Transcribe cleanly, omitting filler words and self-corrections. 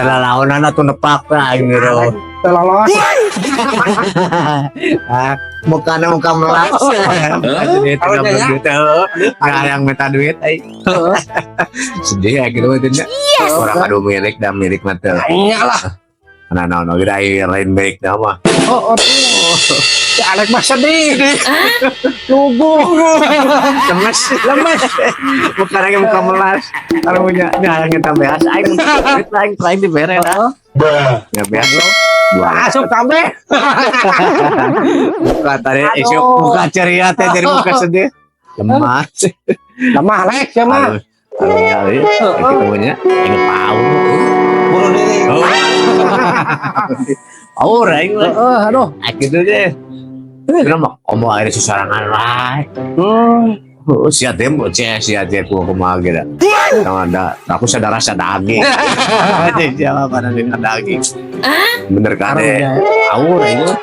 Nya lalaonan atuh nepak lah aing gitu. Teu lolos. Ah, mukana muka melas. Jadi Karunya tidak ya. Duit heuh. Nggak yang minta duit ai. Sedih ya gitu mah nya. Orang adu milik dan milik mah teu. Nya lah. Nah, nah, nah, kita lain milik dah mah. Oh, tuh. Si Alek mah sedih. Lugu. Lemes, Lemes. muka lagi muka melas. Kalau punya, nah yang kita beas, aing duit lain lain dibere dah. Ya beas. Dua. Asup kabeh. Muka tadi Aduh. isu muka ceria teh jadi muka sedih. Lemas. Lemah lek sia mah. Halus. Halus kali. Kita punya ini power. Bunuh diri. Oh. Power aing mah. Heeh, aduh. Ah, gitu deh. Kenapa omong akhirnya sesorangan lah. Oh, sia teh mau cia sia teh ku kumaha gitu. Nah, ada aku sadar rasa daging. Jadi siapa pada dengan daging. Bener kan deh. Karunya. Power aing mah.